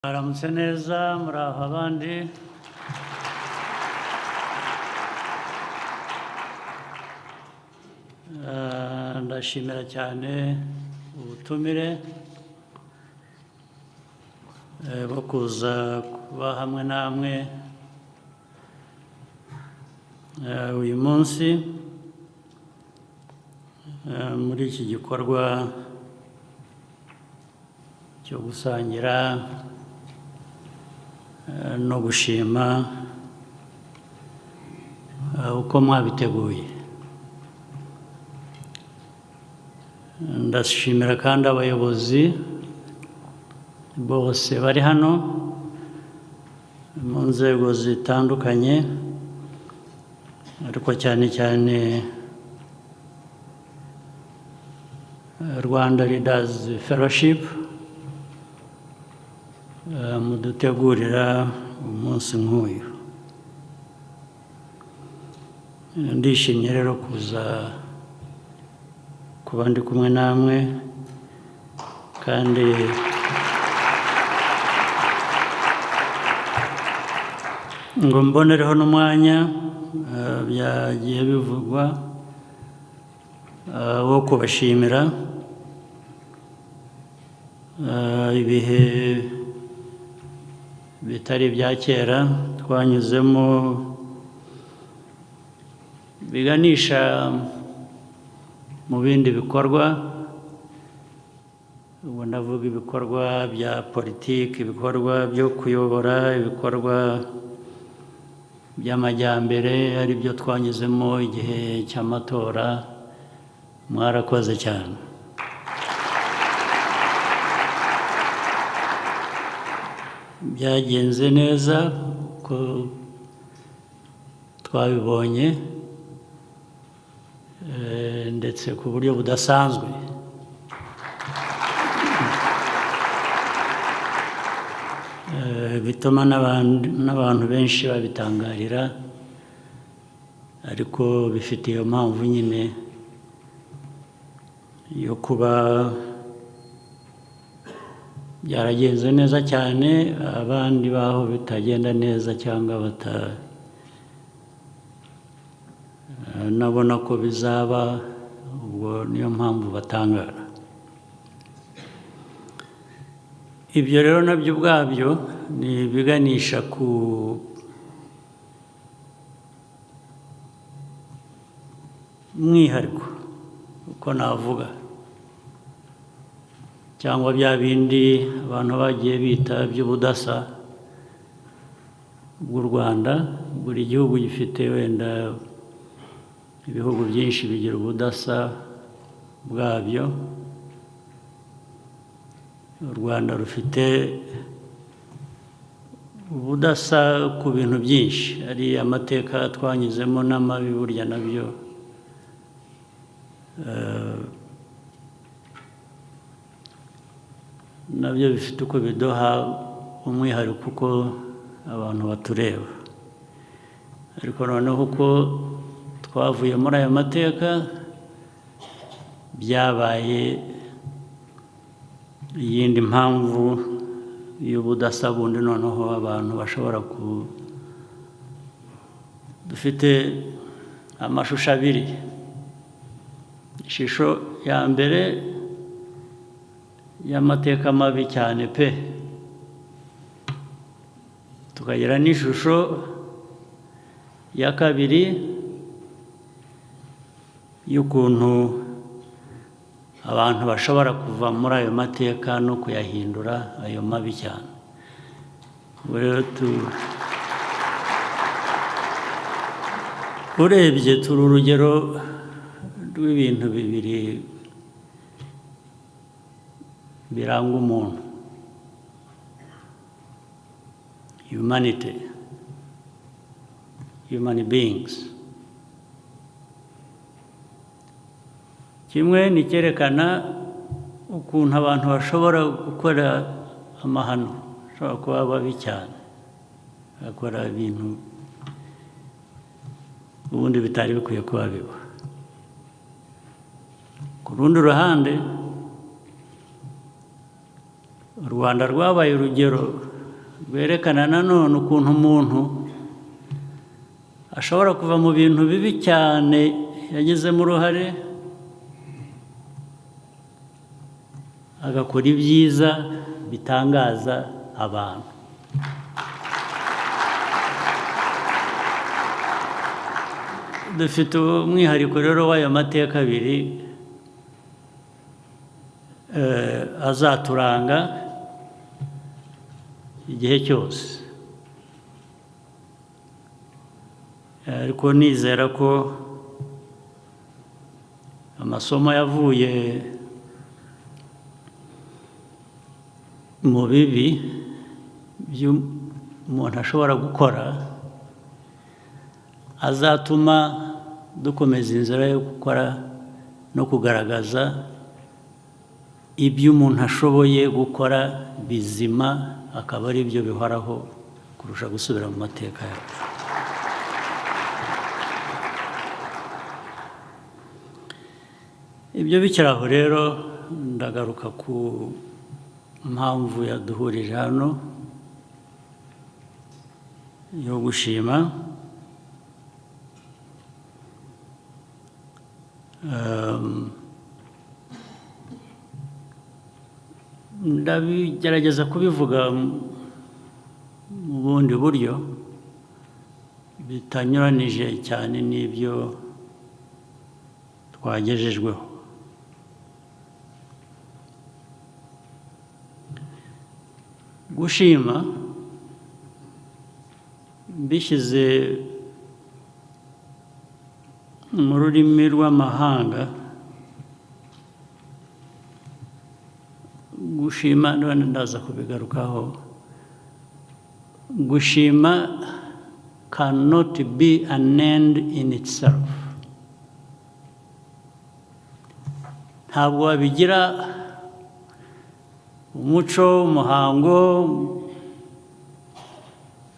Mwaramutse neza, muraho abandi. Ndashimira cyane ubutumire bwo kuza kuba hamwe namwe uyu munsi muri iki gikorwa cyo gusangira no gushima uko mwabiteguye. Ndashimira kandi abayobozi bose bari hano mu nzego zitandukanye, ariko cyane cyane Rwanda Leaders Fellowship mudutegurira umunsi nk'uyu. Ndishimye rero kuza kuba ndi kumwe namwe, kandi ngo mbonereho n'umwanya, byagiye bivugwa, wo kubashimira ibihe bitari ibya kera twanyuzemo biganisha mu bindi bikorwa. Ubu ndavuga ibikorwa bya politiki, ibikorwa byo kuyobora, ibikorwa by'amajyambere, ari byo twanyuzemo igihe cy'amatora. Mwarakoze cyane. Byagenze neza uko twabibonye, ndetse ku buryo budasanzwe. Bituma n'abantu benshi babitangarira, ariko bifite iyo mpamvu nyine yo kuba byaragenze neza cyane, abandi baho bitagenda neza cyangwa bata nabona ko bizaba, ubwo niyo mpamvu batangara. Ibyo rero nabyo ubwabyo ni ibiganisha ku mwihariko, uko navuga, cyangwa bya bindi abantu bagiye bita by'ubudasa bw'u Rwanda. Buri gihugu gifite, wenda ibihugu byinshi bigira ubudasa bwabyo. U Rwanda rufite ubudasa ku bintu byinshi, ari amateka twanyuzemo n'amabi, burya nabyo bifite uko biduha umwihariko uko abantu batureba. Ariko noneho uko twavuye muri ayo mateka, byabaye iyindi mpamvu y'ubudasa bundi. Noneho abantu bashobora ku dufite amashusho abiri. Ishusho ya mbere y'amateka mabi cyane pe, tukagira n'ishusho ya kabiri y'ukuntu abantu bashobora kuva muri ayo mateka no kuyahindura ayo mabi cyane. Ubu rero urebye turi urugero rw'ibintu bibiri biranga umuntu, humanity, human beings. Kimwe ni icyerekana ukuntu abantu bashobora gukora amahano, bashobora kuba babi cyane, bagakora ibintu ubundi bitari bikwiye kuba biba. Ku rundi ruhande, u Rwanda rwabaye urugero rwerekana nanone ukuntu umuntu ashobora kuva mu bintu bibi cyane yagizemo uruhare, agakora ibyiza bitangaza abantu. Dufite umwihariko rero w'ayo mateka abiri azaturanga igihe cyose, ariko nizera ko amasomo yavuye mu bibi by'umuntu ashobora gukora azatuma dukomeza inzira yo gukora no kugaragaza ibyo umuntu ashoboye gukora bizima, akaba ari byo bihoraho kurusha gusubira mu mateka yacu. Ibyo bikiri aho rero, ndagaruka ku mpamvu yaduhurije hano yo gushima. Ndabigerageza kubivuga mu bundi buryo bitanyuranije cyane n'ibyo twagejejweho. Gushima mbishyize mu rurimi rw'amahanga, gushima none ndaza kubigarukaho, gushima cannot be an end in itself. Ntabwo wabigira umuco, umuhango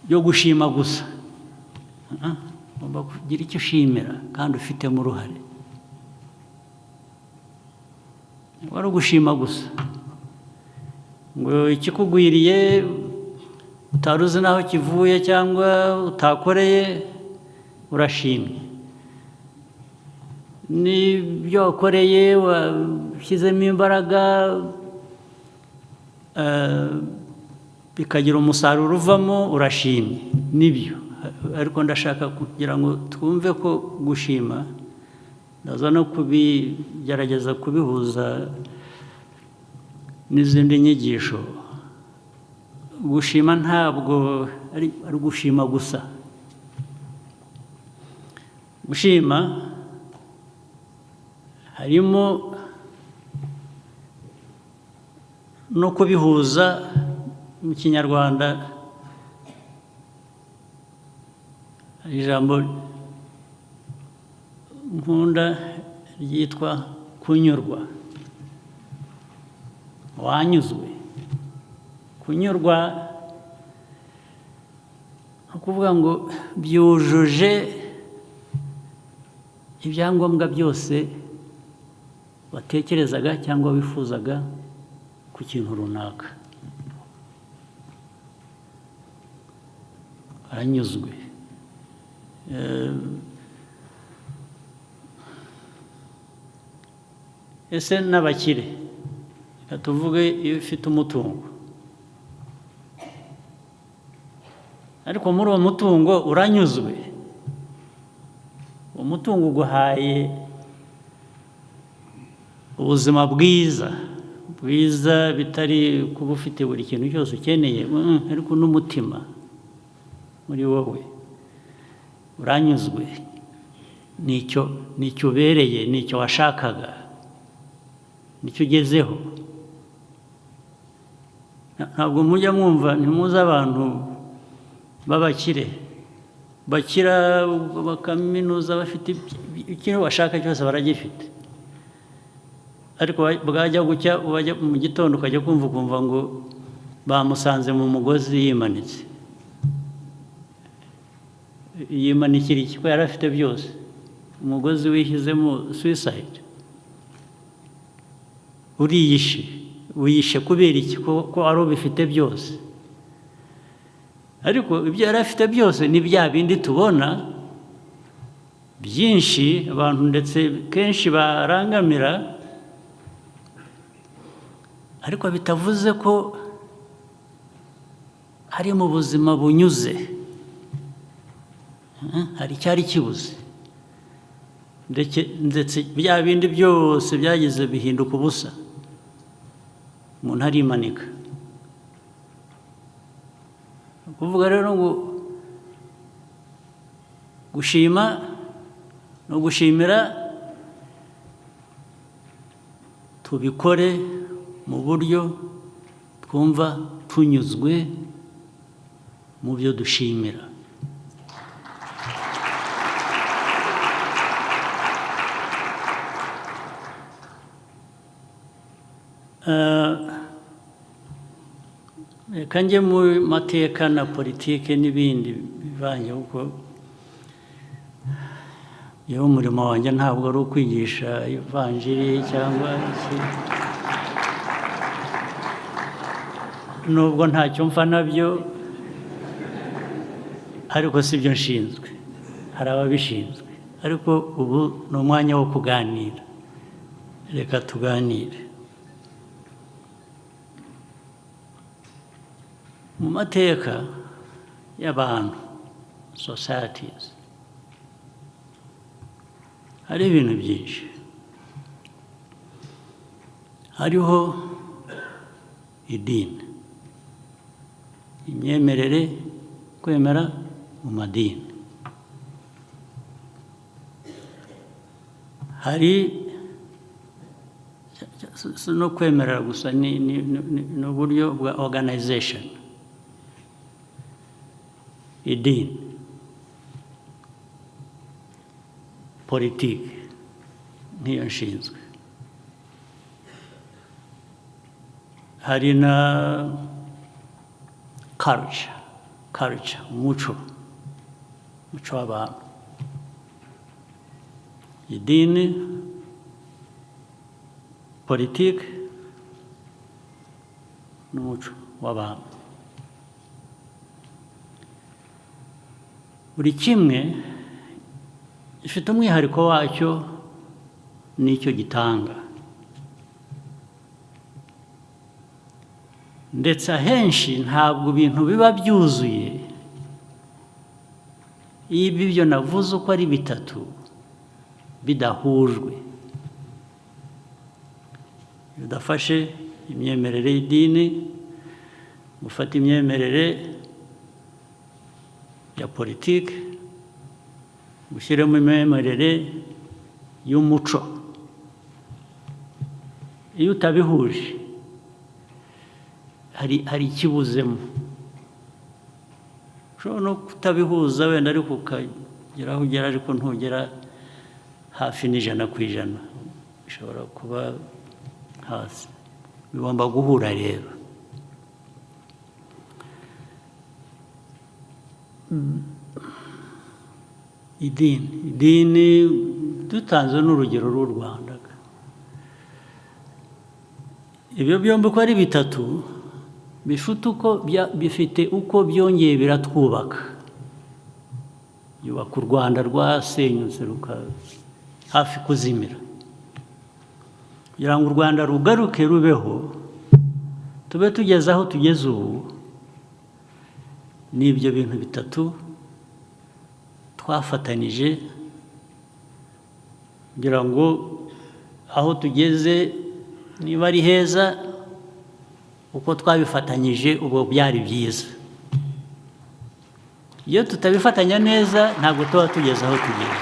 yo gushima gusa. Ugomba kugira icyo ushimira kandi ufitemo uruhare. Wari ugushima gusa ngo ikikugwiriye utari uzi n'aho kivuye cyangwa utakoreye, urashimye. N'ibyo wakoreye washyizemo imbaraga, bikagira umusaruro uvamo, urashimye, nibyo. Ariko ndashaka kugira ngo twumve ko gushima, ndaza no kubigerageza kubihuza n'izindi nyigisho, gushima ntabwo ari gushima gusa. Gushima harimo no kubihuza. Mu Kinyarwanda hari ijambo nkunda ryitwa kunyurwa. Wanyuzwe. Kunyurwa ni ukuvuga ngo byujuje ibyangombwa byose watekerezaga cyangwa wifuzaga ku kintu runaka, aranyuzwe. Ese n'abakire, reka tuvuge iyo ufite umutungo, ariko muri uwo mutungo uranyuzwe, umutungo uguhaye ubuzima bwiza bwiza, bitari kuba ufite buri kintu cyose ukeneye, ariko n'umutima muri wowe uranyuzwe, nicyo ubereye, nicyo washakaga, nicyo ugezeho. Ntabwo mujya mwumva, ntimuzi abantu b'abakire bakira bakaminuza, bafite icyo bashaka cyose baragifite, ariko bwajya gucya, wajya mu gitondo ukajya kumva ukumva ngo bamusanze mu mugozi yimanitse. Yimanikira iki ko yari afite byose? Umugozi wishyizemo, suicide, uriyishe. Wiyishe kubera iki ko wari ubifite byose? Ariko ibyo yari afite byose ni bya bindi tubona byinshi, abantu ndetse kenshi barangamira, ariko bitavuze ko ari mu buzima bunyuze. Hari icyari kibuze, ndetse bya bindi byose byagize bihinduka ubusa, umuntu arimanika. Kuvuga rero ngo gushima no gushimira, tubikore mu buryo twumva tunyuzwe mu byo dushimira. Reka njye mu mateka na politike n'ibindi bivanye, kuko yewe umurimo wanjye ntabwo ari ukwigisha ivanjiri cyangwa iki, nubwo ntacyo mfa nabyo, ariko si byo nshinzwe, hari ababishinzwe. Ariko ubu ni umwanya wo kuganira, reka tuganire. Mu mateka y'abantu, societies, hari ibintu byinshi. Hariho idini, imyemerere, kwemera mu madini. Hari si no kwemerera gusa, ni uburyo bwa organization. Idini, politiki nk'iyo nshinzwe, hari na culture, umuco w'abantu. Idini, politiki n'umuco w'abantu, buri kimwe gifite umwihariko wacyo n'icyo gitanga. Ndetse ahenshi ntabwo ibintu biba byuzuye iyo ibyo navuze uko ari bitatu bidahujwe, bidafashe imyemerere y'idini, gufata imyemerere ya politiki, gushyiramo imyemerere y'umuco. Iyo utabihuje, hari ikibuzemo. Ushobora no kutabihuza wenda, ariko ukagera aho ugera, ariko ntugera hafi n'100%, bishobora kuba hasi. Bigomba guhura rero. Idini, dutanze n'urugero rw'u Rwanda, ibyo byombi uko ari bitatu bifite uko byongeye biratwubaka, byubaka u Rwanda rwasenyutse ruka hafi kuzimira. Kugira ngo u Rwanda rugaruke rubeho, tube tugeze aho tugeze ubu, ni ibyo bintu bitatu twafatanije kugira ngo aho tugeze niba ari heza. Uko twabifatanyije ubwo byari byiza. Iyo tutabifatanya neza, ntabwo tuba tugeze aho tugeze.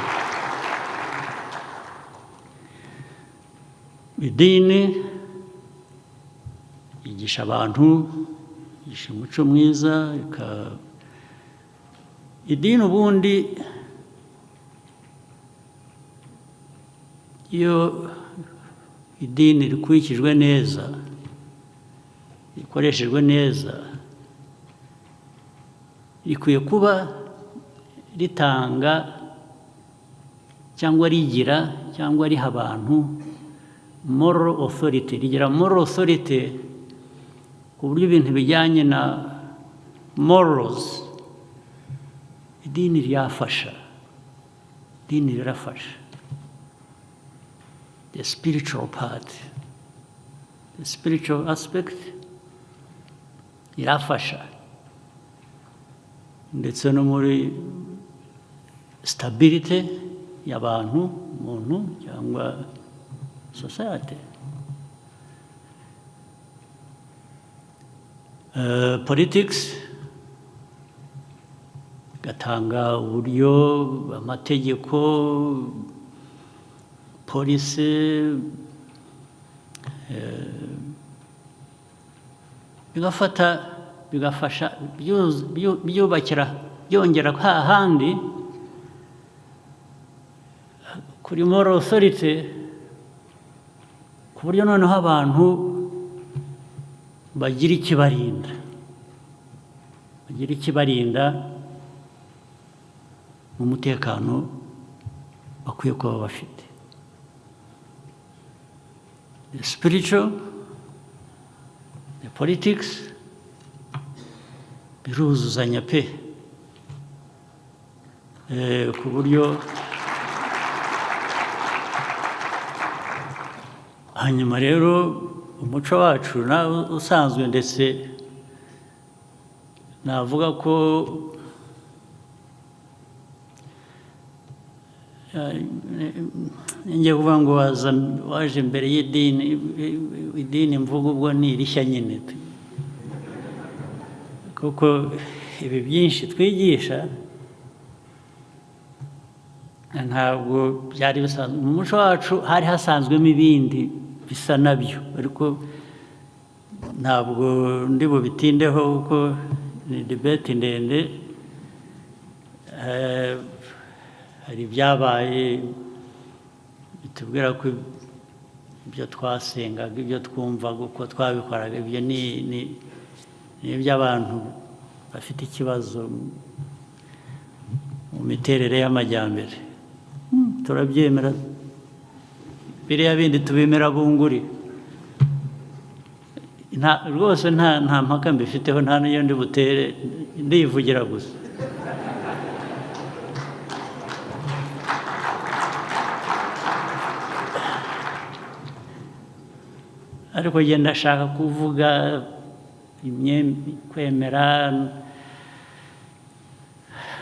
Idini yigisha abantu, yigisha umuco mwiza. Idini ubundi, iyo idini rikurikijwe neza, rikoreshejwe neza, rikwiye kuba ritanga cyangwa rigira cyangwa riha abantu moral authority, rigira moral authority ku buryo ibintu bijyanye na morals. Idini ryafasha, idini rirafasha, the spiritual part, the spiritual aspect irafasha, ndetse no muri stability y'abantu, umuntu cyangwa society. Politics gatanga uburyo, amategeko, policy, bigafata, bigafasha, byubakira, byongera hahandi kuri moral authority, ku buryo noneho abantu bagira ikibarinda mu mutekano bakwiye kuba bafite. The spiritual, the politics, biruzuzanya pe. Ku buryo hanyuma rero umuco wacu nawe usanzwe, ndetse navuga ko ngiye kuvuga ngo waza waje mbere y'idini. Idini mvuga ubwo ni irishya nyine, kuko ibi byinshi twigisha ntabwo byari bisanzwe mu muco wacu. Hari hasanzwemo ibindi bisa nabyo, ariko ntabwo ndi bubitindeho kuko ni debate ndende. Hari ibyabaye bitubwira ko ibyo twasengaga, ibyo twumvaga, uko twabikoraga, ibyo ni iby'abantu bafite ikibazo mu miterere y'amajyambere. Turabyemera, biriya bindi tubimira bunguri. Nta rwose, nta mpaka mbifiteho, nta n'iyo ndi butere, ndivugira gusa. Ariko njye ndashaka kuvuga kwemera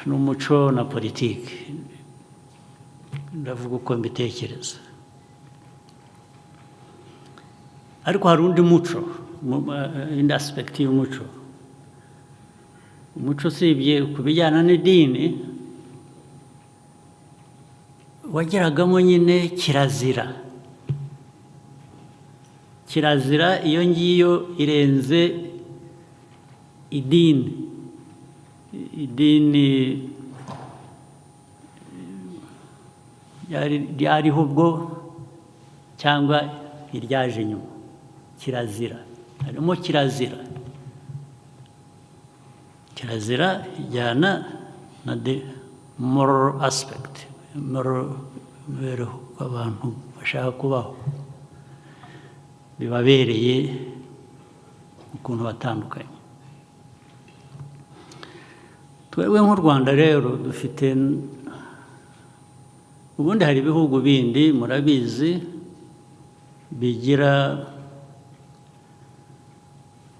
n'umuco na politiki, ndavuga uko mbitekereza. Ariko hari undi muco, indi aspect y'umuco. Umuco, usibye ku bijyana n'idini, wageragamo nyine kirazira. Kirazira iyo ngiyo irenze idini. Idini ryariho ubwo cyangwa iryaje nyuma, kirazira harimo. Kirazira ijyana na the moral aspect, moral, imibereho abantu bashaka kubaho bibabereye, ukuntu batandukanye. Twebwe nk'u Rwanda rero dufite, ubundi hari ibihugu bindi murabizi bigira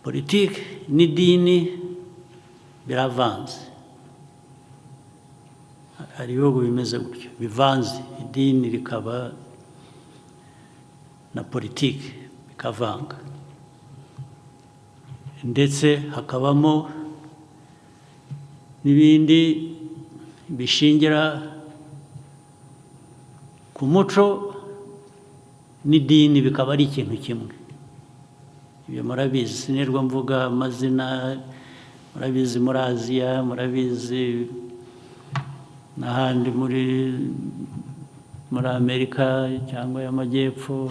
politiki n'idini biravanze. Hari ibihugu bimeze gutyo, bivanze, idini rikaba na politiki bikavanga, ndetse hakabamo n'ibindi bishingira ku muco n'idini, bikaba ari ikintu kimwe. Ibyo murabizi, sinirwa mvuga amazina. Murabizi muri Aziya, murabizi n'ahandi muri Amerika cyangwa y'Amajyepfo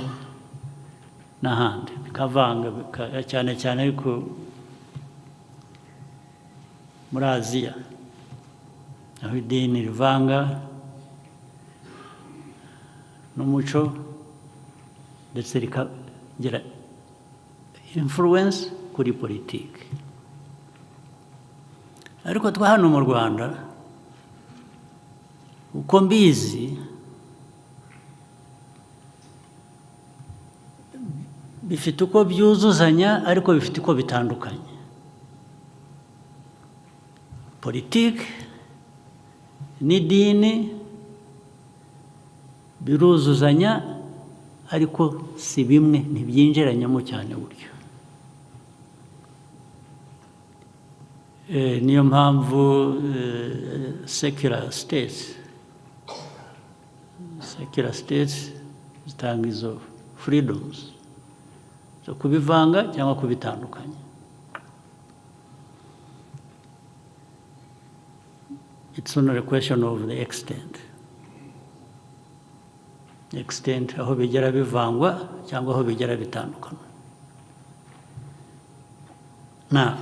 n'ahandi, bikavanga cyane cyane, ariko muri Aziya aho idini rivanga n'umuco, ndetse rikagira influence kuri politiki. Ariko twa hano mu Rwanda Uko mbizi, bifite uko byuzuzanya, ariko bifite uko bitandukanye. Politiki n'idini biruzuzanya, ariko si bimwe, ntibyinjiranyamo cyane buryo. Niyo mpamvu secular states zitanga izo freedoms zo kubivanga cyangwa kubitandukanya. It's only a question of the extent aho bigera bivangwa cyangwa aho bigera bitandukana. Na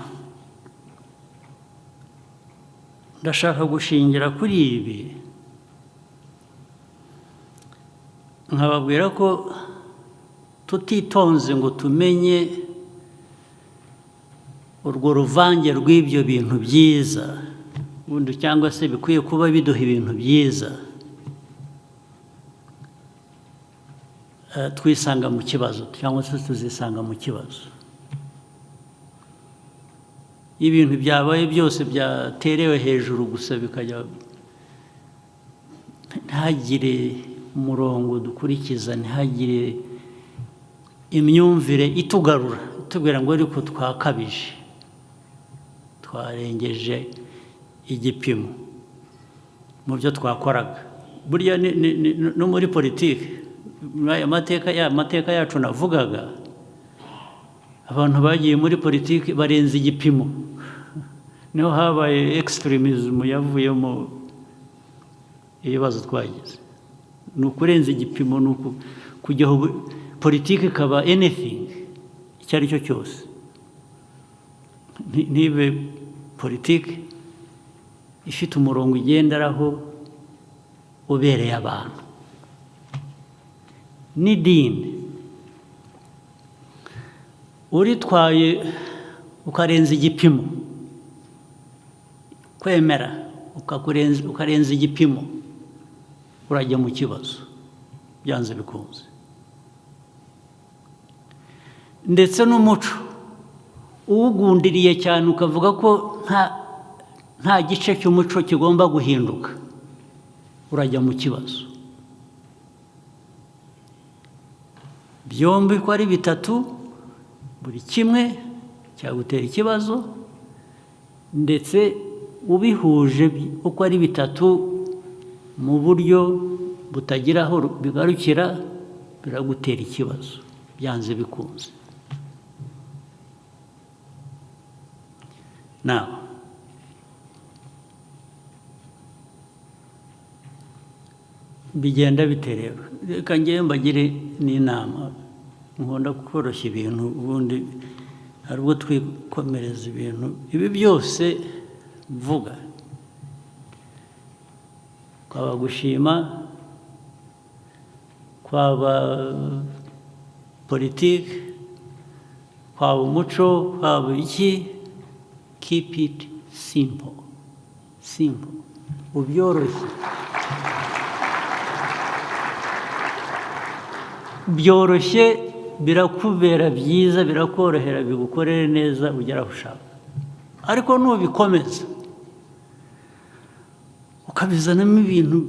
ndashaka gushingira kuri ibi nkababwira ko tutitonze ngo tumenye urwo ruvange rw'ibyo bintu byiza ubundi, cyangwa se bikwiye kuba biduha ibintu byiza, twisanga mu kibazo cyangwa se tuzisanga mu kibazo. Ibintu byabaye byose byaterewe hejuru gusa, bikajya ntihagire umurongo dukurikiza, ntihagire imyumvire itugarura, itubwira ngo ariko twakabije, twarengeje igipimo mu byo twakoraga. Burya no muri politiki, muri aya mateka, ya mateka yacu navugaga, abantu bagiye muri politiki barenze igipimo, niho habaye extremism yavuyemo ibibazo twagize. Ni ukurenza igipimo, ni kujya aho politiki ikaba anything, icyo ari cyo cyose, ntibe politiki ifite umurongo igenderaho ubereye abantu. N'idini uritwaye ukarenza igipimo, kwemera ukarenza igipimo, urajya mu kibazo byanze bikunze. Ndetse n'umuco uwugundiriye cyane, ukavuga ko nta gice cy'umuco kigomba guhinduka, urajya mu kibazo. Byombi uko ari bitatu, buri kimwe cyagutera ikibazo, ndetse ubihuje uko ari bitatu mu buryo butagira aho bigarukira, biragutera ikibazo byanze bikunze. Nawe bigenda bite rero? Reka ngewe mbagire n'inama. Nkunda koroshya ibintu, ubundi hari ubwo twikomereza ibintu. Ibi byose mvuga, kwaba gushima, kwaba politiki, kwaba umuco, kwaba iki, keep it simple, simple, ubyoroshye. Byoroshye birakubera byiza, birakorohera, bigukorere neza, ugera aho ushaka. Ariko nubikomeza ukabizanamo ibintu,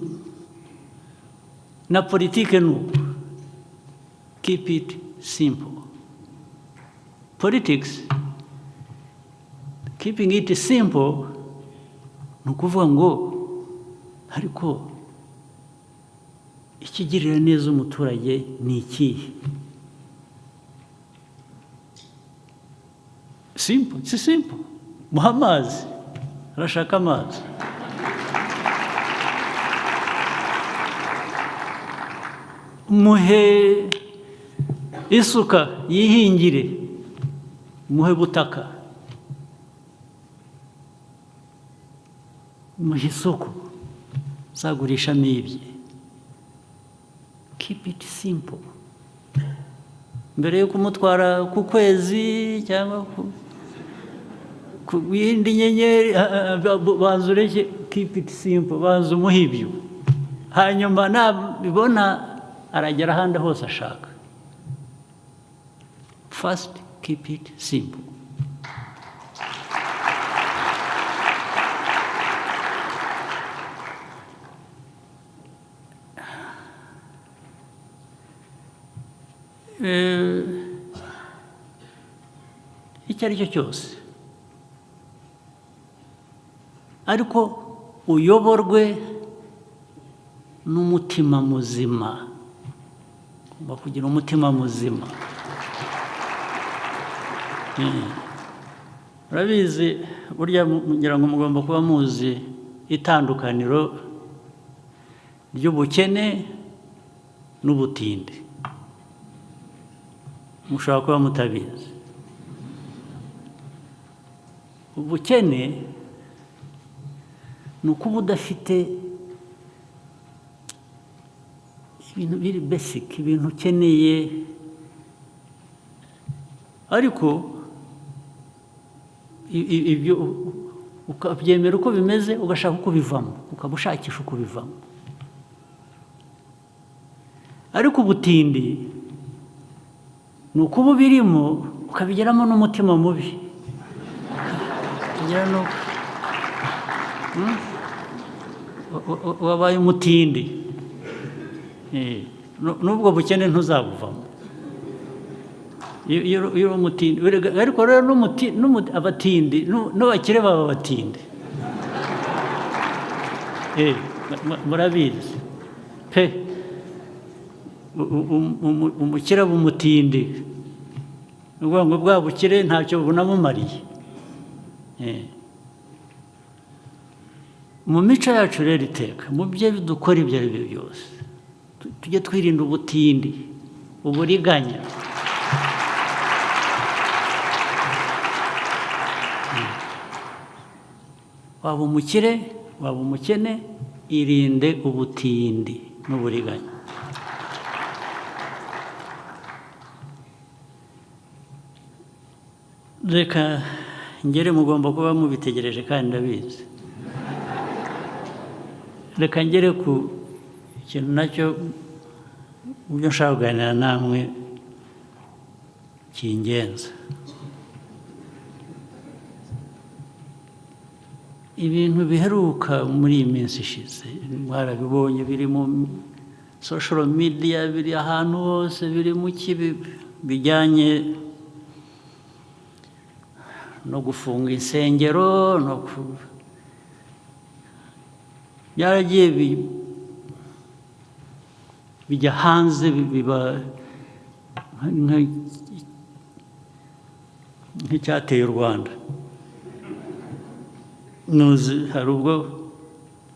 na politike ni uko, keep it simple. Politics, keeping it simple ni ukuvuga ngo ariko ikigirira neza umuturage ni ikihe? Simple, si simple? Muha amazi, arashaka amazi. Muhe isuka yihingire, muhe butaka, muhe isoko azagurishamo ibye. Keep it simple. Mbere yo kumutwara ku kwezi cyangwa ku yindi nyenyeri, banza ureke, keep it simple, banza umuhe ibyo. Hanyuma nabibona aragera ahandi hose ashaka. First, keep it simple. Icyo ari cyo cyose, ariko uyoborwe n'umutima muzima. Ugomba kugira umutima muzima. Urabizi, burya ngira ngo mugomba kuba muzi itandukaniro ry'ubukene n'ubutindi. Mushobora kuba mutabizi. Ubukene ni ukuba udafite ibintu biri basic, ibintu ukeneye, ariko ibyo ukabyemera uko bimeze, ugashaka uko bivamo, ukaba ushakisha uko bivamo. Ariko ubutindi ni ukuba ubirimo, ukabigeramo n'umutima mubi. Ukagera no Wabaye umutindi. N'ubwo bukene ntuzabuvamo iyo uri umutindi. Ariko rero abatindi n'abakire baba abatindi. Murabizi pe. Umukire aba umutindi, ni ukuvuga ngo bwa bukire ntacyo bunamumariye. Mu mico yacu rero, iteka mu byo dukora ibyo ari byo byose, tujye twirinda ubutindi, uburiganya. Waba umukire, waba umukene, irinde ubutindi n'uburiganya. Reka ngere, mugomba kuba mubitegereje kandi ndabizi. Reka ngere ku kintu nacyo mu byo nshaka kuganira namwe kingenza. Ibintu biheruka muri iyi minsi ishize mwarabibonye, biri mu social media, biri ahantu hose, biri mu kibi bijyanye no gufunga insengero no ku byaragiye bijya hanze, biba nk'icyateye u Rwanda. Nuzi hari ubwo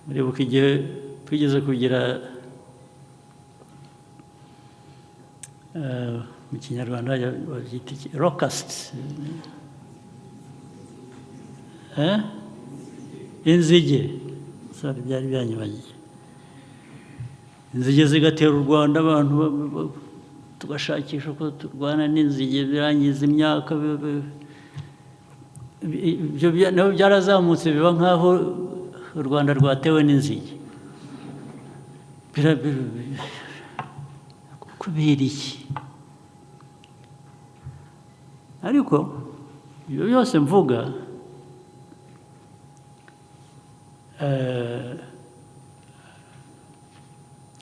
muribuka igihe twigeze kugira, mu Kinyarwanda babyita iki? Locust, eh? Inzige, sorry, byari byanyibagiye. Inzige zigatera u Rwanda, abantu tugashakisha uko turwana n'inzige, birangiza imyaka. Ibyo nabo byarazamutse, biba nk'aho u Rwanda rwatewe n'inzige. Kubera iki? Ariko ibyo byose mvuga,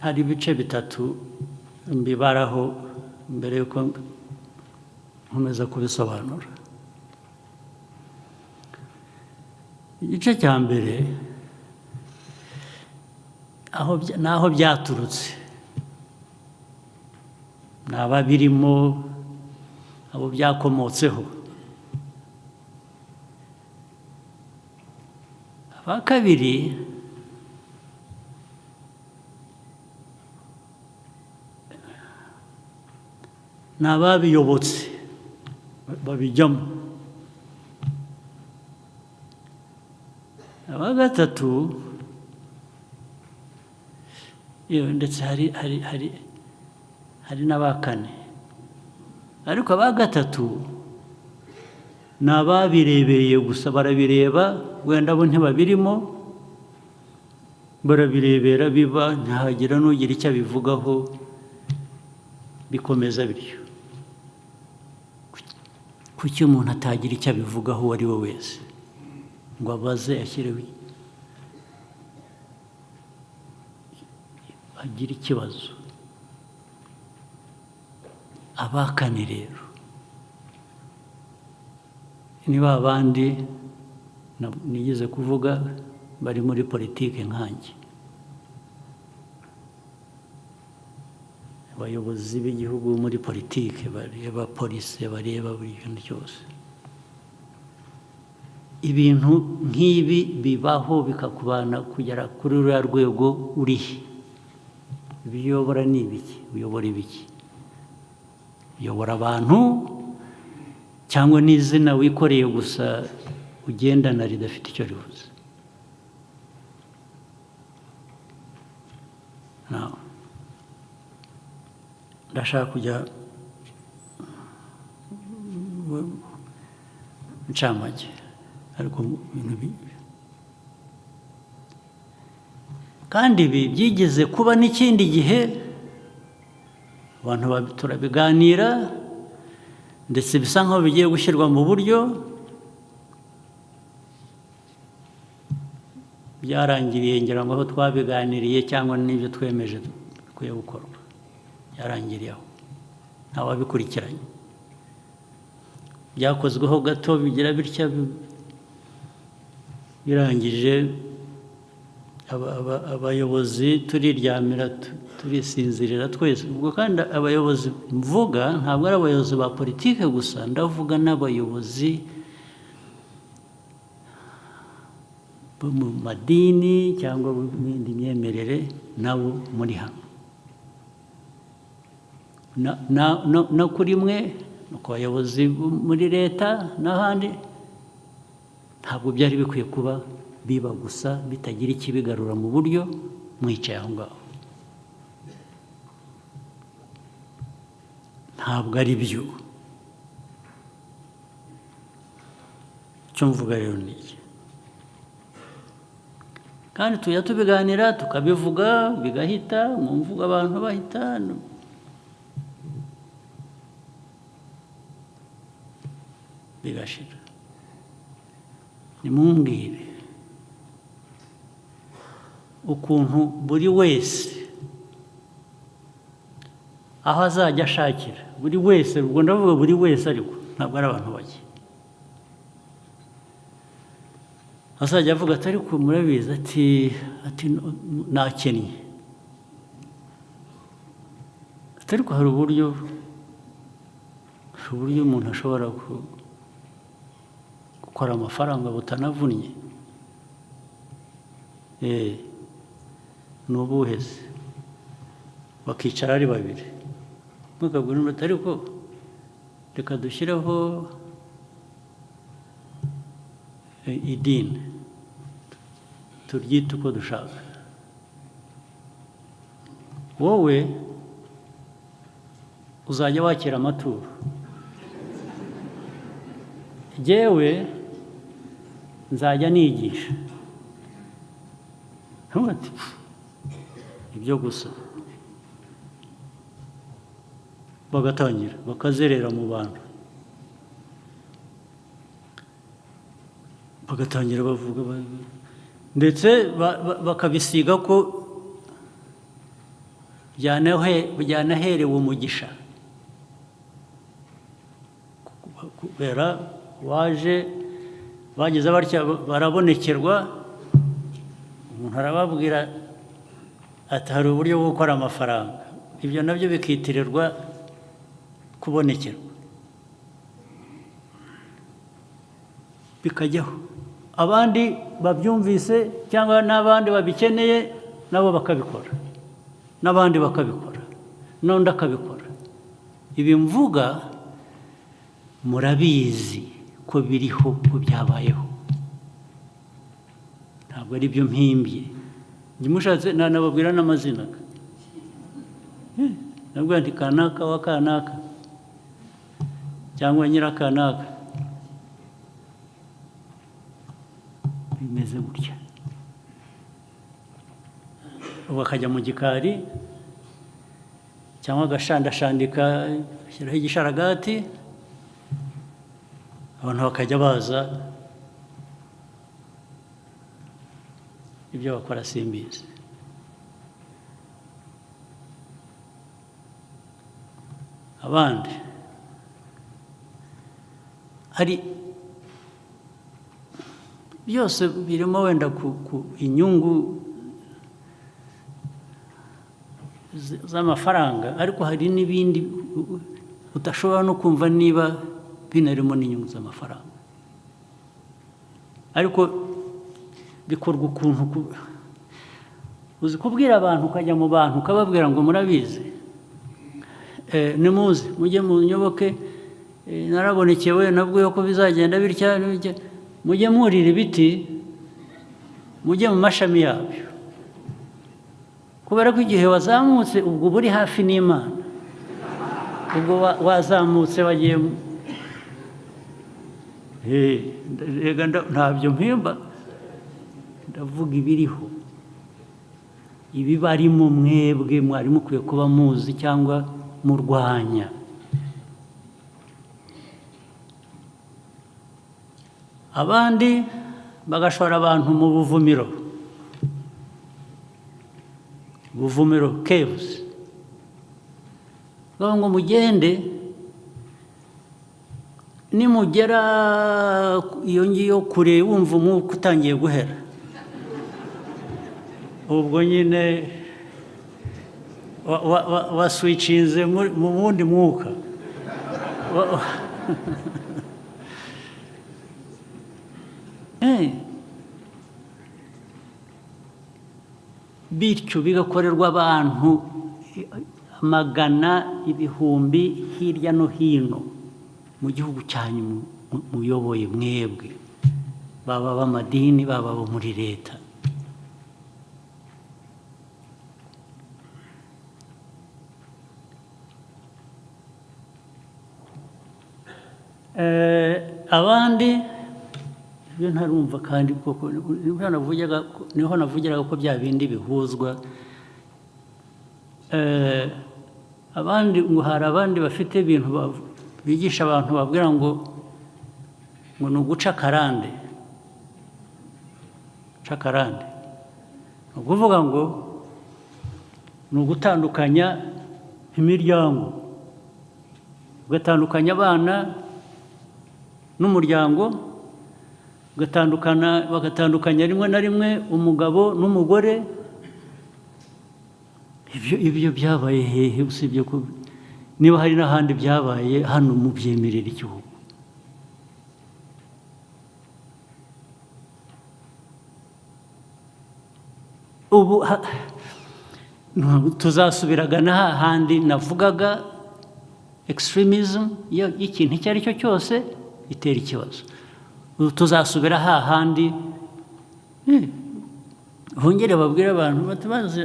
hari ibice bitatu mbibaraho mbere y'uko nkomeza kubisobanura. Igice cya mbere aho n'aho byaturutse, ni ababirimo, abo byakomotseho. Aba kabiri ni ababiyobotse, babijyamo. Aba gatatu, yewe, ndetse hari n'aba kane, ariko aba gatatu ni ababirebereye gusa, barabireba, wenda bo ntibabirimo. Barabirebera biba, ntihagira n'ugira icyo abivugaho, bikomeza bityo. Kuki umuntu atagira icyo abivugaho uwo ari we wese ngo abaze, ashyireho, agire ikibazo? Abakane rero ni ba bandi nigeze kuvuga bari muri politike nkanjye, abayobozi b'igihugu muri politike bareba polisi, bareba buri kintu cyose. Ibintu nk'ibi bibaho bikakubana kugera kuri ruriya rwego urihe. Ibyo uyobora ni ibiki? Uyobora ibiki? Uyobora abantu cyangwa n'izina wikoreye gusa ugendana ridafite icyo rivuze? Now, ndashaka kujya ncamake, ariko ibintu kandi ibi byigeze kuba n'ikindi gihe, abantu turabiganira, ndetse bisa nkaho bigiye gushyirwa mu buryo. Byarangiriye ngira ngo aho twabiganiriye cyangwa n'ibyo twemeje bikwiye gukorwa byarangiriye aho, ntawabikurikiranye. Byakozweho gato, bigira bitya, birangije abayobozi turiryamira, turisinzirira twese. Ubwo kandi abayobozi mvuga ntabwo ari abayobozi ba politike gusa, ndavuga n'abayobozi bo mu madini cyangwa mu yindi myemerere nabo muri hano. No kuri mwe, no ku bayobozi bo muri leta n'ahandi, ntabwo byari bikwiye kuba biba gusa bitagira ikibigarura mu buryo mwicaye aho ngaho. Ntabwo ari byo. Icyo mvuga rero ni iki, kandi tujya tubiganira, tukabivuga, bigahita mu mvugo, abantu bahita bigashira. Nimumbwire ukuntu buri wese aho azajya ashakira, buri wese, ubwo ndavuga buri wese ariko ntabwo ari abantu bake, azajya avuga ati ariko murabizi, ati nakennye, ati ariko hari uburyo umuntu ashobora gukora amafaranga butanavunnye. Ni ubuhe se? Bakicara ari babiri, mukabwira undi ati ariko reka dushyireho idini, turyite uko dushaka, wowe uzajya wakira amaturo, jyewe nzajya nigisha. Ntuba ati, "Pfu, ibyo gusa." Bagatangira bakazerera mu bantu, bagatangira bavuga, ndetse bakabisiga ko byanaherewe umugisha kubera waje. Bageze batya barabonekerwa, umuntu arababwira ati hari uburyo bwo gukora amafaranga. Ibyo nabyo bikitirirwa kubonekerwa, bikajyaho. Abandi babyumvise cyangwa n'abandi babikeneye nabo bakabikora, n'abandi bakabikora, n'undi akabikora. Ibi mvuga murabizi ko biriho, ko byabayeho, ntabwo ari byo mpimbye. Njye mushatse nanababwira n'amazina. Nabwo nti kanaka wa kanaka cyangwa nyirakanaka, bimeze gutya. Bakajya mu gikari cyangwa agashandashandika, ashyiraho igisharagati, abantu bakajya baza. Ibyo bakora simbizi. Abandi hari byose birimo wenda ku inyungu z'amafaranga, ariko hari n'ibindi udashobora no kumva niba binarimo n'inyungu z'amafaranga, ariko bikorwa ukuntu uzi kubwira abantu, ukajya mu bantu ukababwira ngo: "Murabizi, nimuze mujye mu nyoboke, narabonekewe, nabwiwe ko bizagenda bitya n'ibitya. Mujye mwurira ibiti, mujye mu mashami yabyo, kubera ko igihe wazamutse ubwo uba uri hafi n'Imana, ubwo wazamutse wagiye rega ntabyo mpimba, ndavuga ibiriho, ibibarimo mwebwe mwari mukwiye kuba muzi cyangwa murwanya." Abandi bagashora abantu mu buvumiro, buvumiro, caves, bavuga ngo: "Mugende, nimugera iyo ngiyo kure, wumva umwuka utangiye guhera, ubwo nyine waswitchinze mu wundi mwuka." Bityo bigakorerwa abantu amagana, ibihumbi, hirya no hino mu gihugu cyanyu muyoboye mwebwe, baba ab'amadini, baba abo muri leta. Abandi ibyo ntarumva kandi koko niho navugiraga ko bya bindi bihuzwa. Abandi ngo hari abandi bafite ibintu bigisha abantu, babwira ngo ni uguca akarande. Guca akarande ni ukuvuga ngo ni ugutandukanya imiryango, ugatandukanya abana n'umuryango, ugatandukana, bagatandukanya rimwe na rimwe umugabo n'umugore. Ibyo byabaye hehe, usibye ko niba hari n'ahandi byabaye, hano mubyemerera igihugu? Ubu tuzasubiraga na hahandi navugaga, extremism y'ikintu icyo ari cyo cyose itera ikibazo. Ubu tuzasubira hahandi, bongere babwire abantu bati: "Baze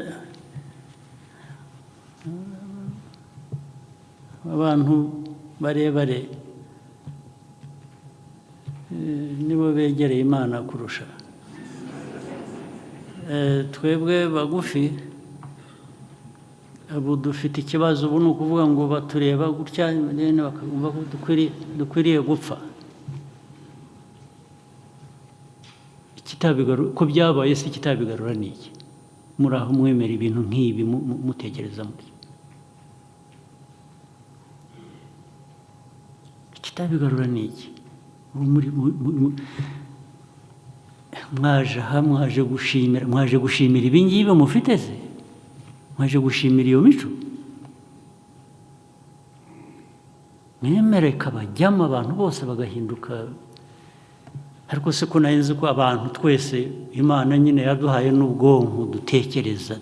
abantu barebare, nibo begereye Imana kurusha twebwe bagufi. Ubu dufite ikibazo, ubu ni ukuvuga ngo batureba gutya then bakumva ko dukwiriye gupfa." Ikitabigarura ko byabaye se, ikitabigarura ni iki? Muri aho mwemera ibintu nk'ibi, mutekereza mutyo, ikitabigarura ni iki? Ubu mwaje aha, mwaje gushimira ibi ngibi mufite se? Mwaje gushimira iyo mico mwemere kabajyamo, abantu bose bagahinduka? Ariko se ko nari nzi ko abantu twese Imana nyine yaduhaye n'ubwonko dutekereza?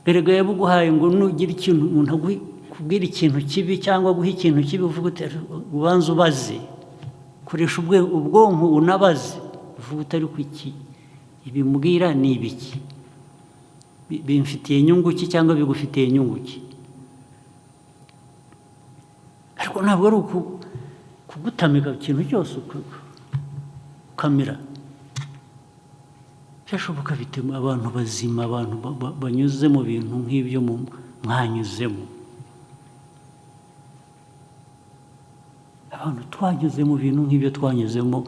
Erega yabuguhaye ngo nugira ikintu umuntu akubwira ikintu kibi cyangwa guha ikintu kibi, uvuga uti: "Ubanza ubaze." Koresha ubwonko unabaze, uvuga uti: "Ariko iki ibimbwira ni ibiki? Bimfitiye inyungu ki cyangwa bigufitiye inyungu ki?" Ariko ntabwo ari kugutamika ikintu cyose ukamira. Byashoboka bite abantu bazima, abantu banyuze mu bintu nk'ibyo mwanyuzemo? Abantu twanyuze mu bintu nk'ibyo twanyuzemo,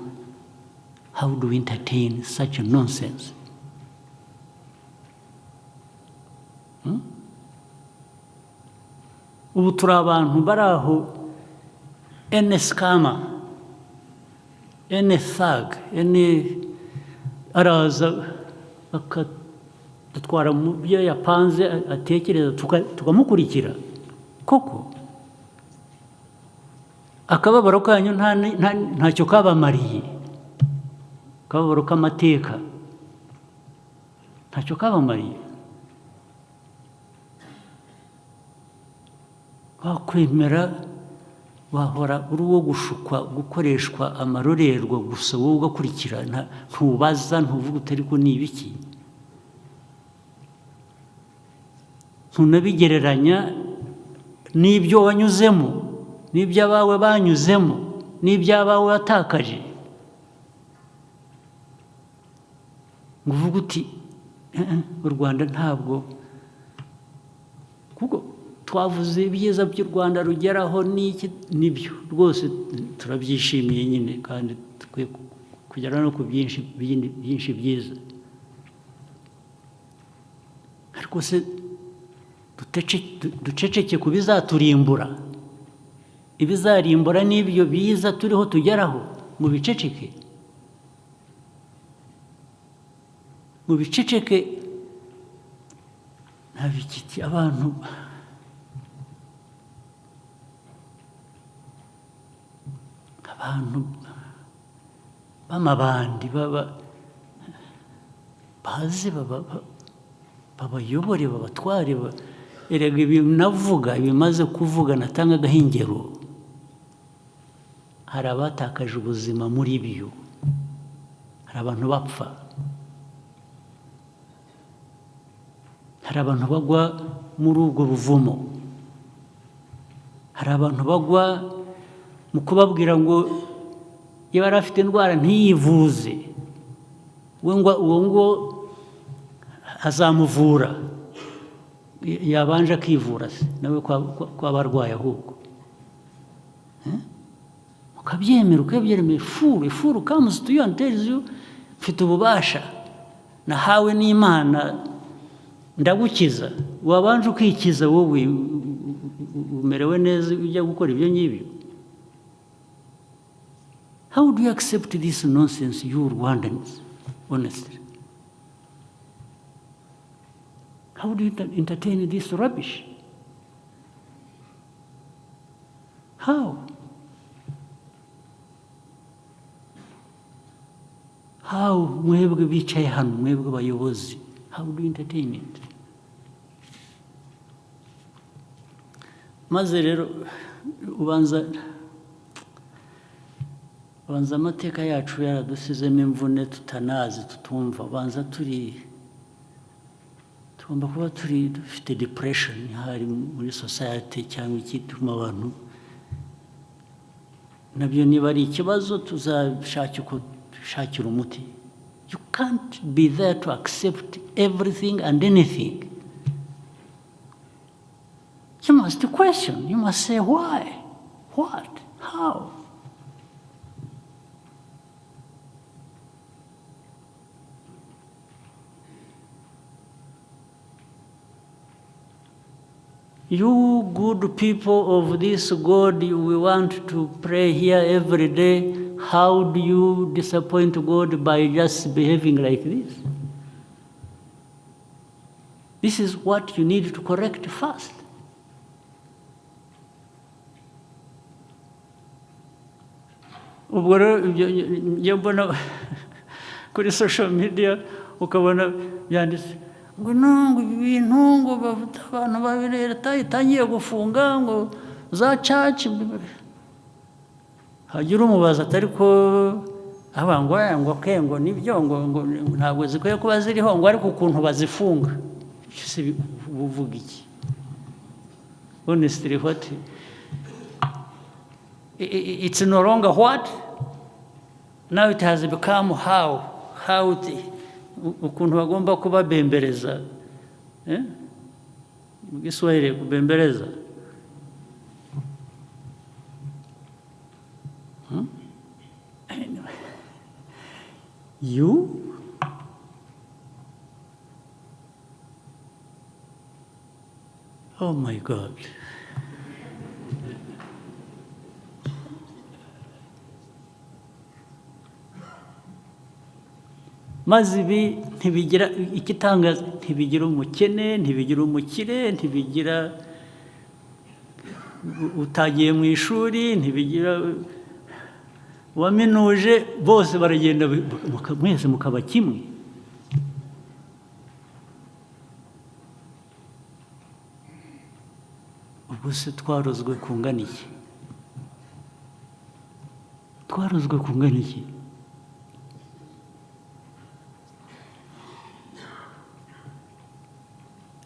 how do we entertain such a nonsense? Ubu turi abantu bari aho, any scammer, any thug, any araza akadutwara mu byo yapanze atekereza, tukamukurikira koko. Akababaro kanyu ntacyo kabamariye, akababaro k'amateka ntacyo kabamariye. Wakwemera wahora uri uwo gushukwa, gukoreshwa amarorerwa gusa, wowe ugakurikira, ntubaza, ntuvuga uti ariko ni ibiki, ntunabigereranya n'ibyo wanyuzemo, n'ibyo abawe banyuzemo, n'ibyo abawe watakaje, ngo uvuge uti u Rwanda ntabwo, kuko twavuze ibyiza by'u Rwanda rugeraho n'iki, nibyo rwose turabyishimiye nyine, kandi dukwiye kugera no ku byinshi bindi byinshi byiza. Ariko se duceceke ku bizaturimbura? Ibizarimbura n'ibyo biza turiho tugeraho, mu biceceke, mu biceceke? Nta bikiki abantu b'amabandi baba baze babayobore, babatware. Erega ibi navuga, ibimaze kuvuga, natangagaho ingero, hari abatakaje ubuzima muri byo, hari abantu bapfa, hari abantu bagwa muri ubwo buvumo, hari abantu bagwa mu kubabwira ngo niba yari afite indwara ntiyivuze, we ngo uwo ngo azamuvura. Yabanje akivura se nawe ko aba arwaye ahubwo? Ukabyemera, ukabyemera. Fool comes to you and tells you, mfite ububasha nahawe n'Imana, ndagukiza. Wabanje ukikiza wowe, umerewe neza, ujya gukora ibyo ngibyo? How do you accept this nonsense, you Rwandans, honestly? How do you entertain this rubbish? How? How mwebwe bicaye hano, mwebwe bayobozi, how do you entertain it? Maze rero ubanza amateka yacu yaradusizemo imvune tutanazi, tutumva. Ubanza tugomba kuba turi dufite depression hari muri society, cyangwa ikituma abantu nabyo niba ari ikibazo tuzashaka uko dushakira umuti. You can't be there to accept everything and anything. You must question, you must say why, what, how. You good people of this God we want to pray here every day, how do you disappoint God by just behaving like this? This is what you need to correct first. Ubwo rero ibyo njya mbona kuri social media, ukabona byanditse ngo no ngo ibi bintu ngo bavuta abantu ba leta itangiye gufunga ngo za church, hagira umubaza atari ko aba ngo aya ngo ke ngo nibyo, ngo ntabwo zikwiye kuba ziriho, ngo ariko ukuntu bazifunga. Ese uvuga iki? Honestly, what it's no longer what, now it has become how. How it, Ukuntu bagomba kubabembereza, eh? Mu Giswahili kubembereza. Anyway. You Oh my God. Maze ibi ntibigira igitangaza, ntibigira umukene, ntibigira umukire, ntibigira utagiye mu ishuri, ntibigira uwaminuje, bose baragenda, mwese mukaba kimwe. Ubwo se twarozwe kungana iki? Twarozwe kungana iki?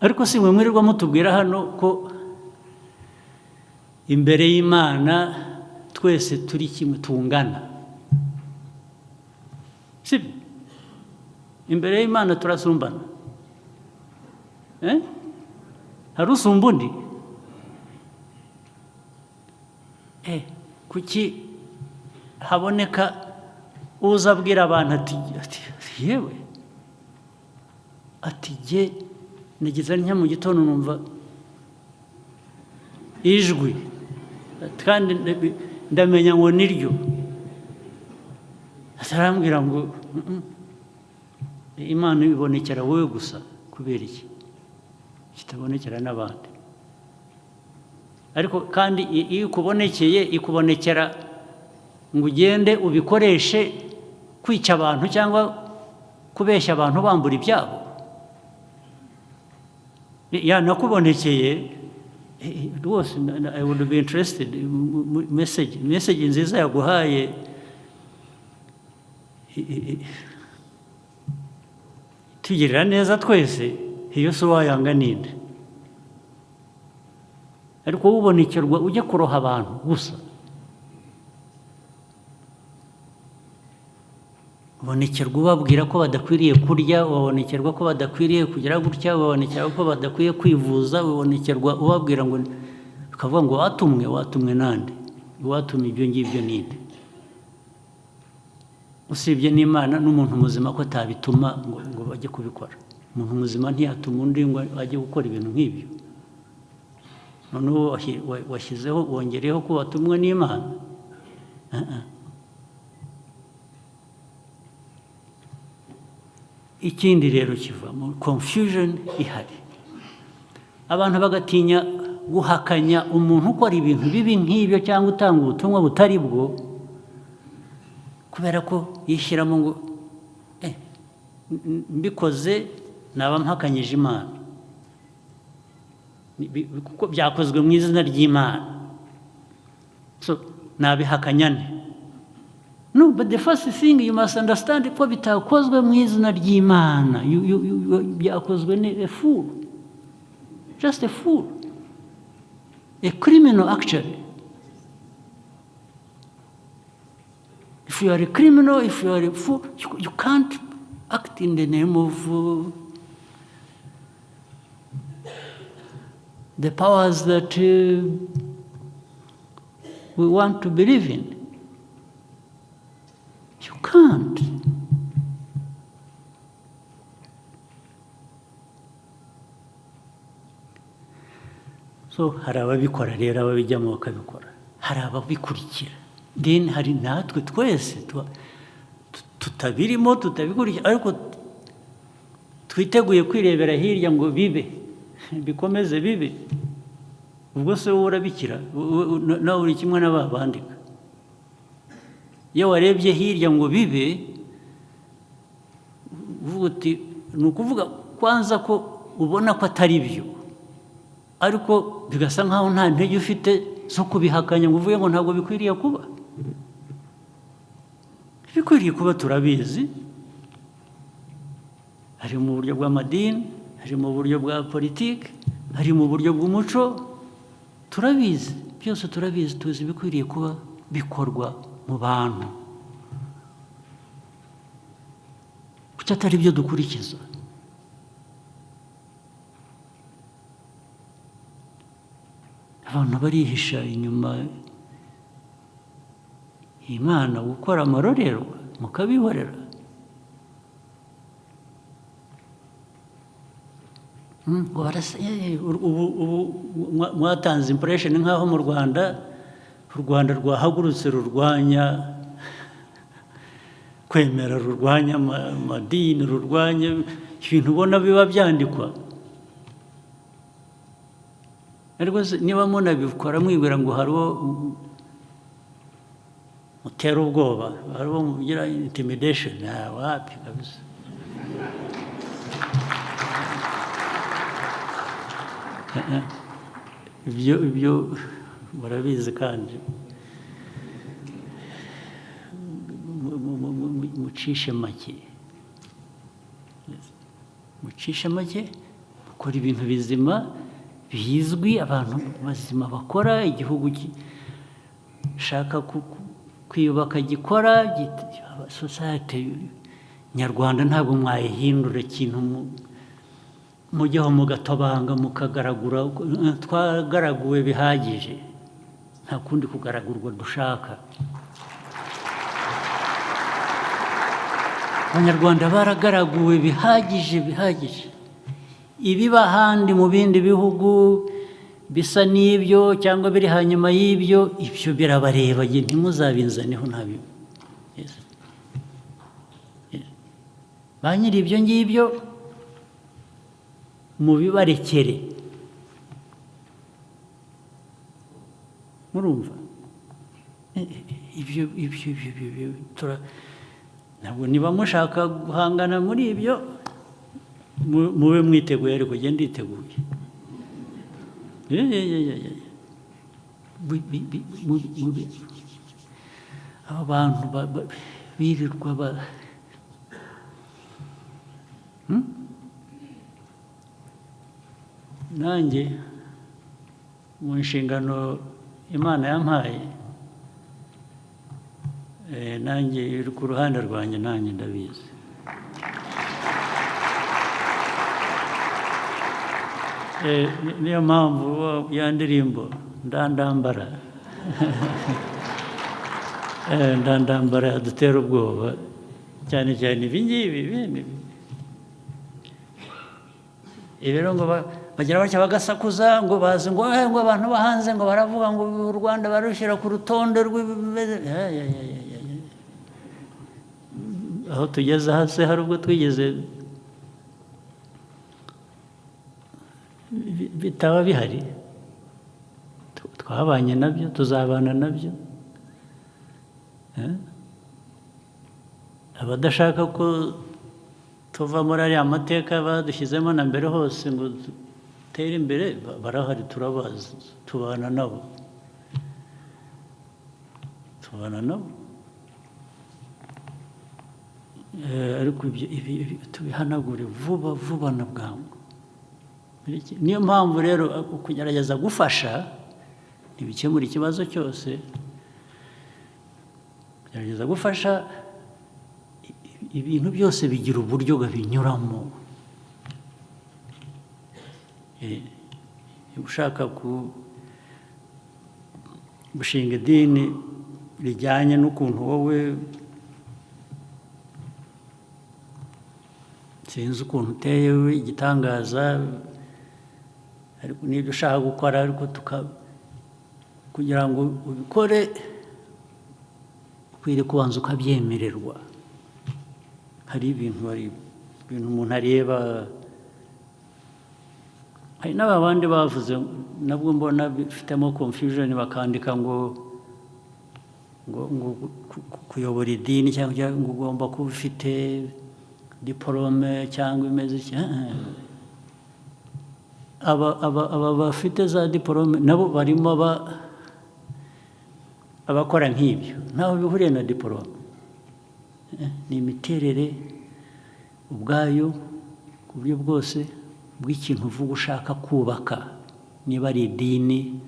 Ariko si mwe mwirirwa mutubwira hano ko imbere y'Imana twese turi kimwe, tungana? Sibyo? Imbere y'Imana turasumbana, eh? Hari usumba undi? Kuki haboneka uza abwira abantu ati "Yewe," ati, "jye nageze ntya mu gitondo numva ijwi, kandi ndamenya ngo niryo, atarambwira ngo Imana ibonekera wowe gusa, kubera iki kitabonekera n'abandi?" Ariko kandi iyo ikubonekeye, ikubonekera ngo ugende ubikoreshe kwica abantu cyangwa kubeshya abantu bambura ibyabo? Yanakubonekeye rwose, I would be interested message nziza yaguhaye tugirira neza twese. Iyo si wayanga ninde? Ariko wowe ubonekerwa ujya kuroha abantu gusa, ubonekerwa ubabwira ko badakwiriye kurya, ubonekerwa ko badakwiriye kugira gutya, ubonekerwa ko badakwiye kwivuza, ubonekerwa ubabwira ngo, ukavuga ngo watumwe. Watumwe nande? Watumye ibyo ngibyo ninde, usibye n'Imana n'umuntu muzima ko atabituma ngo bajye kubikora? Umuntu muzima ntiyatuma undi ngo ajye gukora ibintu nk'ibyo. Noneho washyizeho, wongereyeho ko watumwe n'Imana. Ah, ah. Ikindi rero kivamo confusion ihari, abantu bagatinya guhakanya umuntu ukora ibintu bibi nk'ibyo cyangwa utanga ubutumwa butari bwo, kubera ko yishyiramo ngo mbikoze naba mpakanyije Imana, kuko byakozwe mu izina ry'Imana, so nabihakanya nte? No, but the first thing you must understand ko bitakozwe mu izina ry'Imana. Byakozwe ni a fool, just a fool, a criminal actually. If you are a criminal, if you are a fool, you can't act in the name of the powers that we want to believe in. You can't. So hari ababikora rero, ababijyamo bakabikora, hari ababikurikira, then hari natwe twese tutabirimo, tutabikurikira, ariko twiteguye kwirebera hirya ngo bibe, bikomeze bibe. Ubwo se wowe urabikira? Nawe uri kimwe n'aba bandika. Iyo warebye hirya ngo bibe, uvuga uti, ni ukuvuga kwanza ko ubona ko atari byo, ariko bigasa nkaho nta ntege ufite zo kubihakanya ngo uvuge ngo ntabwo bikwiriye kuba. Ibikwiriye kuba turabizi, hari mu buryo bw'amadini, hari mu buryo bwa politiki, hari mu buryo bw'umuco, turabizi byose, turabizi, tuzi ibikwiriye kuba bikorwa mu bantu. Kuki atari byo dukurikiza? Abantu barihisha inyuma Imana gukora amarorerwa, mukabihorera. Ngo ubu mwatanze impression nk'aho mu Rwanda, u Rwanda rwahagurutse rurwanya kwemera, rurwanya amadini, rurwanya ibintu ubona biba byandikwa. Ariko niba munabikora mwibwira ngo hari uwo mutera ubwoba, hari uwo mugira intimidation, wapi kabisa. Ibyo murabizi, kandi mucishe make, mucishe make, mukora ibintu bizima bizwi, abantu bazima bakora, igihugu gishaka kwiyubaka gikora. Society nyarwanda ntabwo mwayihindura ikintu mujyaho mugatobanga, mukagaragura. Twagaraguwe bihagije, nta kundi kugaragurwa dushaka. Abanyarwanda baragaraguwe bihagije, bihagije. Ibiba ahandi mu bindi bihugu bisa n'ibyo cyangwa biri hanyuma y'ibyo, ibyo birabareba, ntimuzabinzaneho, ntabyo. Yes. Yes. Ba nyiri ibyo ngibyo mubibarekere. Murumva ibyo ntabwo, niba mushaka guhangana muri ibyo, mube mwiteguye, ariko genda nditeguye. Aba bantu birirwa ba Nanjye mu nshingano Imana yampaye, nanjye iri ku ruhande rwanjye, nanjye ndabizi. Niyo mpamvu ya ndirimbo Ndandambara, Ndandambara yadutera ubwoba cyane cyane ibi ngibi bene ibi. Rero ngo bagira batya bagasakuza, ngo bazi ngo abantu bo hanze ngo baravuga ngo u Rwanda barushyira ku rutonde rw'ibimeze. Aho tugeze hasi hari ubwo twigeze bitaba bihari? Twabanye nabyo, tuzabana nabyo. Abadashaka ko tuva muri ariya mateka badushyizemo na mbere hose ngo dutere imbere barahari, turabazi, tubana nabo, tubana nabo. Ariko ibyo ibi tubihanagure vuba vuba na bwangu. Niyo mpamvu rero kugerageza gufasha ntibikemura ikibazo cyose. Kugerageza gufasha, ibintu byose bigira uburyo babinyuramo. Ushaka gushinga idini rijyanye n'ukuntu wowe, sinzi ukuntu uteye igitangaza, ariko n'ibyo ushaka gukora, ariko kugira ngo ubikore ukwiriye kubanza ukabyemererwa. Hari ibintu umuntu areba. Hari n'aba bandi bavuze, nabwo mbona bifitemo confusion, bakandika ngo kuyobora idini cyangwa ngo ugomba kuba ufite diporome cyangwa imeze iki. Aba bafite za diporome nabo barimo abakora nk'ibyo, ntaho bihuriye na diporome. Ni imiterere ubwayo ku buryo bwose bw'ikintu uvuga ushaka kubaka, niba ari idini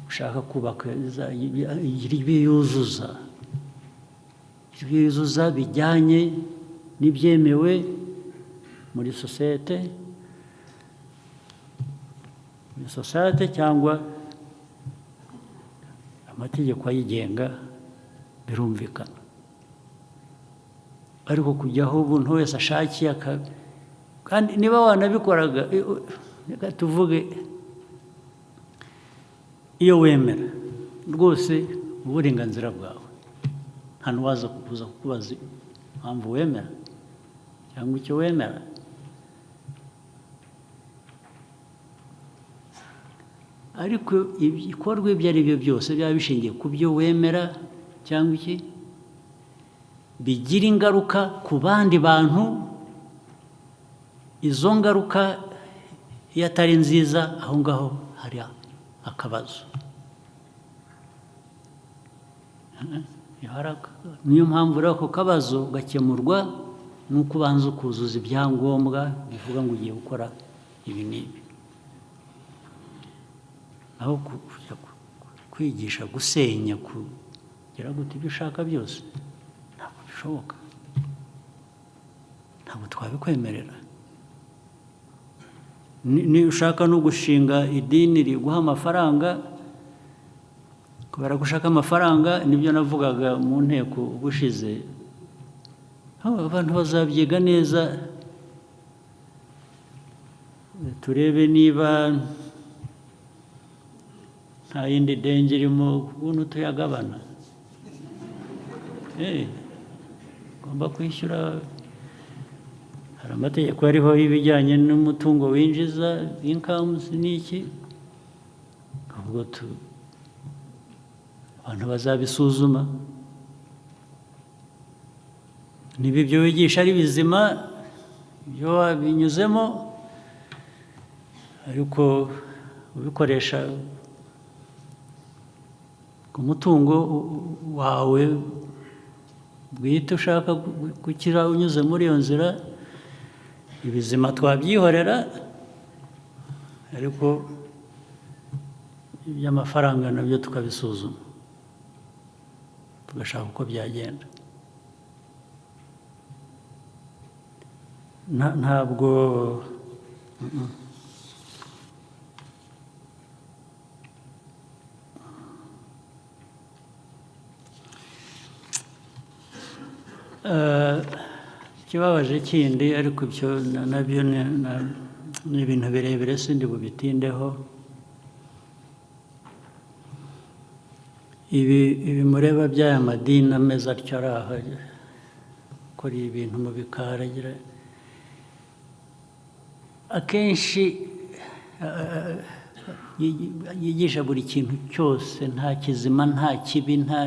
ushaka kubaka, igira ibyo yuzuza. Ibyo bijyanye n'ibyemewe muri sosiyete cyangwa amategeko ayigenga, birumvikana. Ariko kujyaho umuntu wese ashakiye, kandi niba wanabikoraga, reka tuvuge iyo wemera rwose, uburenganzira bwawe, nta n'uwaza kuza kukubaza impamvu wemera cyangwa icyo wemera. Ariko ibikorwa ibyo ari byo byose, byaba bishingiye ku byo wemera cyangwa iki, bigira ingaruka ku bandi bantu. Izo ngaruka iyo atari nziza, aho ngaho hari akabazo. Niyo mpamvu rero ako kabazo gakemurwa n'uko ubanza ukuzuza ibyangombwa bivuga ngo ugiye gukora ibi n'ibi. Aho kujya kwigisha gusenya, kugira gute, ibyo ushaka byose, ntabwo bishoboka, ntabwo twabikwemerera. Niba ushaka no gushinga idini riguha amafaranga kubera ko ushaka amafaranga, nibyo navugaga mu nteko ubushize, abantu bazabyiga neza, turebe niba nta yindi danger irimo, ukuntu tuyagabana. Ugomba kwishyura. Hari amategeko ariho y'ibijyanye n'umutungo winjiza, incomes n'iki. Ubwo abantu bazabisuzuma, niba ibyo wigisha ari bizima, ibyo wabinyuzemo, ariko ubikoresha ku mutungo wawe bwite ushaka gukira unyuze muri iyo nzira, ibizima twabyihorera, ariko iby'amafaranga nabyo tukabisuzuma, tugashaka uko byagenda. Ntabwo. Ikibabaje kindi, ariko ibyo nabyo ni ibintu birebire, sindi bubitindeho. Ibi mureba by'aya madini ameze atyo, ari aha akora ibintu mu bikari, agira akenshi yigisha buri kintu cyose, nta kizima, nta kibi, nta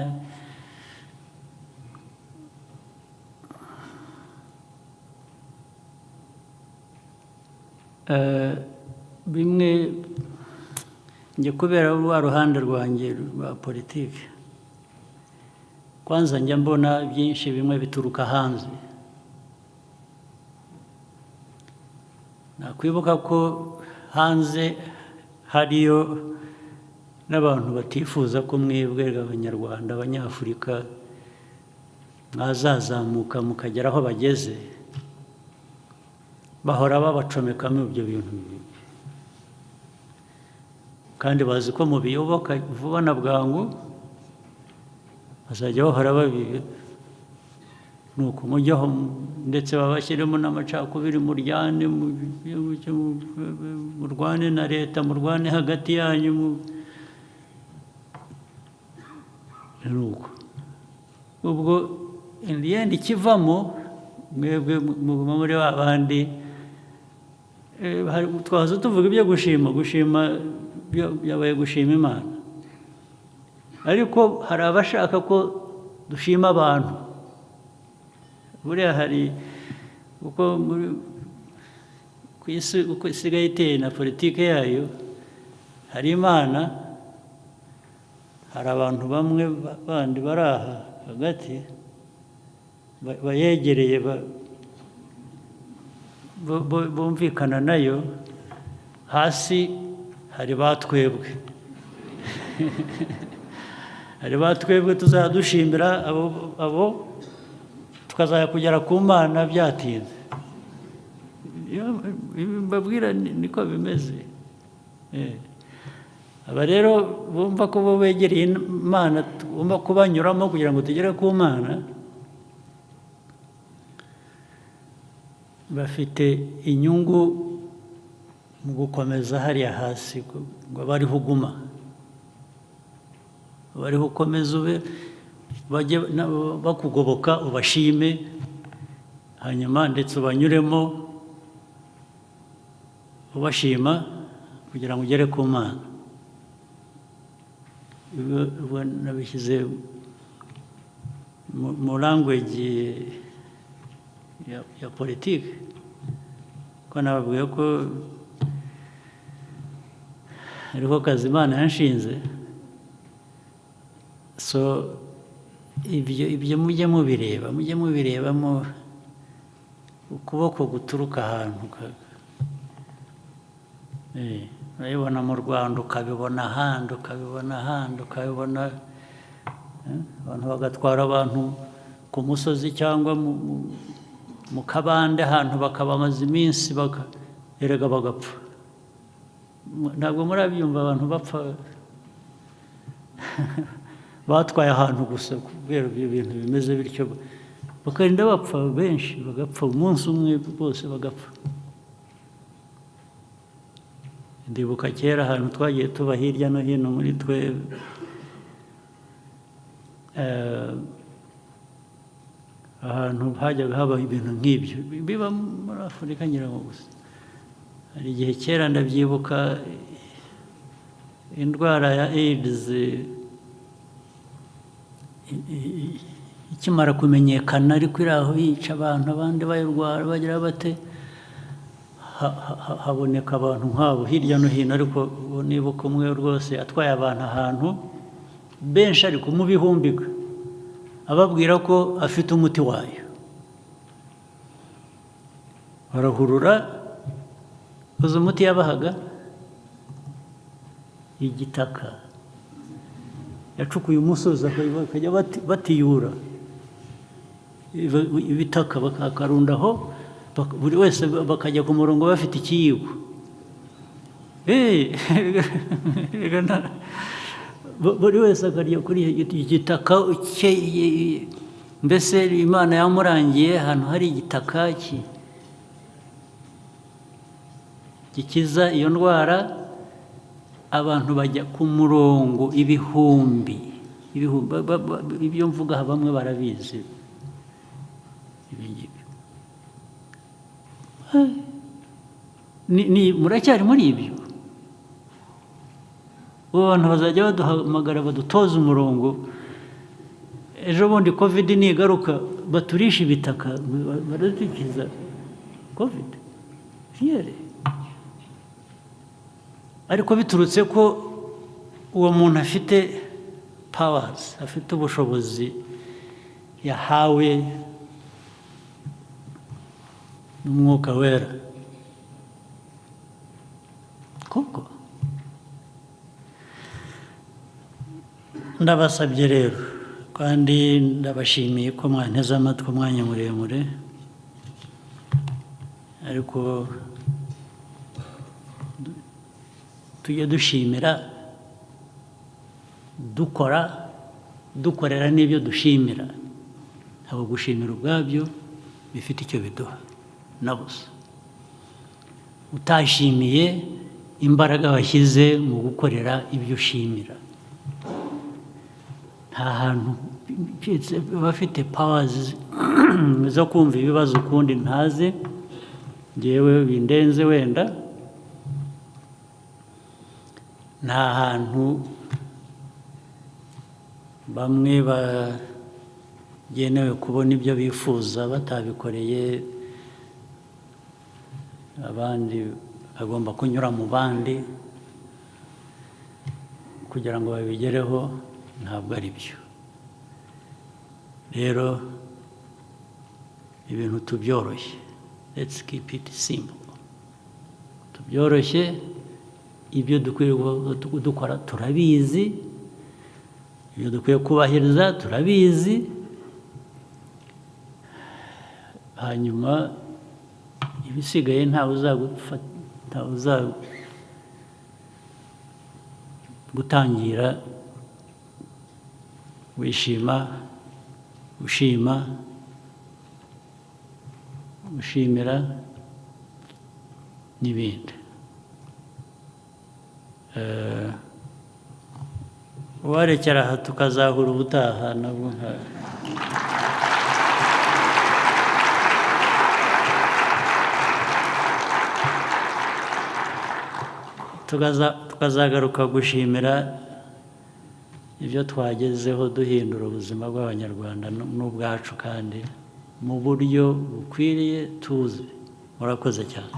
bimwe. Njye kubera rwa ruhande rwanjye rwa politiki, kwanza njya mbona byinshi bimwe bituruka hanze. Nakwibuka ko hanze hariyo n'abantu batifuza ko mwebwe Abanyarwanda, Abanyafurika, mwazazamuka mukagera aho bageze, bahora babacomekamo ibyo bintu, kandi bazi ko mubiyoboka vuba na bwangu, bazajya bahora babi nuko mujyaho, ndetse babashyiremo n'amacakubiri, muryane, murwane na leta, murwane hagati yanyu, nuko ubwo in the end ikivamo, mwebwe muguma muri ba bandi. Twahoze tuvuga ibyo gushima, gushima byabaye gushima Imana, ariko hari abashaka ko dushima abantu. Buriya hari uko muri ku isi uko isigaye iteye na politiki yayo, hari Imana, hari abantu bamwe bandi bari aha hagati bayegereye, bumvikana nayo. Hasi hari ba twebwe, hari ba twebwe tuzadushimira abo. Tukazajya kugera ku Mana byatinze. Iyo ibi mbabwira niko bimeze. Aba rero bumva ko bo begereye Imana, tugomba kubanyuramo kugira ngo tugere ku Mana, bafite inyungu mu gukomeza hariya hasi ngo bariho uguma, bariho ukomeza ube, bajye bakugoboka ubashime, hanyuma ndetse ubanyuremo ubashima kugira ngo ugere ku Mana. Ubwo nabishyize mu language ya politiki, ko nababwiye ko ariko kazi Imana yanshinze. So ibyo mujye mubireba, mujye mubirebamo ukuboko guturuka ahantu urabibona mu Rwanda, ukabibona ahandi, ukabibona ahandi, ukabibona, abantu bagatwara abantu ku musozi cyangwa mu kabande ahantu, bakabamaza iminsi, erega bagapfa. Ntabwo murabyumva, abantu bapfa batwaye ahantu gusa kubera ibyo bintu bimeze bityo, bakarinda bapfa, benshi bagapfa umunsi umwe bose bagapfa. Ndibuka kera ahantu twagiye tuba hirya no hino muri twe, ahantu hajyaga haba ibintu nk'ibyo biba muri Afurika ngira ngo gusa. Hari igihe kera, ndabyibuka, indwara ya AIDS ikimara kumenyekana, ariko iri aho yica abantu, abandi bayirwara bagira bate, haboneka abantu nk'abo hirya no hino. Ariko ubu nibuka umwe rwose atwaye abantu ahantu benshi, ariko mu bihumbika, ababwira ko afite umuti wayo, barahurura. Uzi umuti yabahaga? Igitaka. Yacukuye umusozi, bakajya batiyura ibitaka bakakarundaho, buri wese bakajya ku murongo bafite ikiyiko. Erega buri wese akarya kuri igitaka cye, mbese Imana yamurangiye ahantu hari igitaka gikiza iyo ndwara. Abantu bajya ku murongo ibihumbi ibihumbi. Ibyo mvuga aha bamwe barabizi ibi ngibyo. Muracyari muri ibyo? Ubu abantu bazajya baduhamagara badutoza umurongo. Ejo bundi COVID nigaruka baturisha ibitaka, baradukiza COVID fiyere. Ariko biturutse ko uwo muntu afite powers, afite ubushobozi yahawe n'Umwuka Wera koko. Ndabasabye rero kandi ndabashimiye ko mwanteze amatwi umwanya muremure, ariko tujye dushimira dukora, dukorera n'ibyo dushimira. Ntabwo gushimira ubwabyo bifite icyo biduha na busa utashimiye imbaraga washyize mu gukorera ibyo ushimira. Nta hantu bafite powers zo kumva ibibazo ukundi ntazi, ngewe bindenze wenda. Nta hantu bamwe bagenewe kubona ibyo bifuza batabikoreye, abandi bagomba kunyura mu bandi kugira ngo babigereho. Ntabwo ari byo. Rero ibintu tubyoroshye, let's keep it simple, tubyoroshye. Ibyo dukwiye dukora turabizi, ibyo dukwiye kubahiriza turabizi. Hanyuma ibisigaye ntawe uzagutangira. Wishima, ushima, ushimira n'ibindi. Uwarekera aha tukazahura ubutaha nabwo tukazagaruka gushimira ibyo twagezeho duhindura ubuzima bw'Abanyarwanda n'ubwacu, kandi mu buryo bukwiriye tuzi. Murakoze cyane.